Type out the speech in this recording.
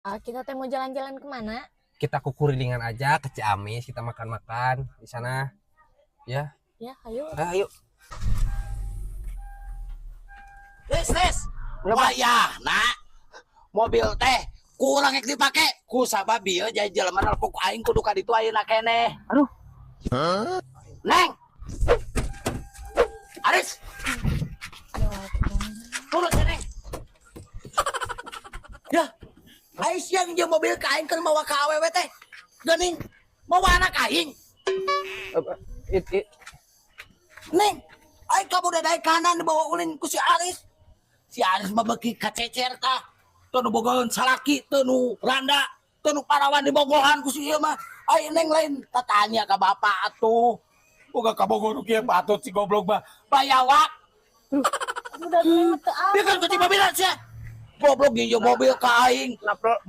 Ah, kita teh mau jalan-jalan kemana? Kita kukurilingan aja ke Ciamis, kita makan-makan di sana. Ya. Ya, ayo. Ah, ayo. Tes, tes. Wayah, mobil teh kurang ek dipake. Ku sabab bieu jadi jelema nelpon ku aing kudu ka ditu ayeuna keneh. Aduh. Neng. Aris. Turun ya, Neng. Ya. Ais yang jeung mobil ka aing keur mawa ka awewe teh. Geuning mawa anak aing. It, it. Neng, aing kabur dari kanan dibawa ulin ku si Aris. Si Aris mah beuki kacecer tah. Teu nu bogoheun salaki, teu nu randa, teu nu parawan dibogohan ku si ieu mah. Aing neng lain tatanya ka bapak atuh. Boga kabogoh nu kieu patut si goblok mah. Bayawak. Udah, neng, teu Dia kan kunci mobil sia. Goblok nginjem mobil ka aing. Kenapa?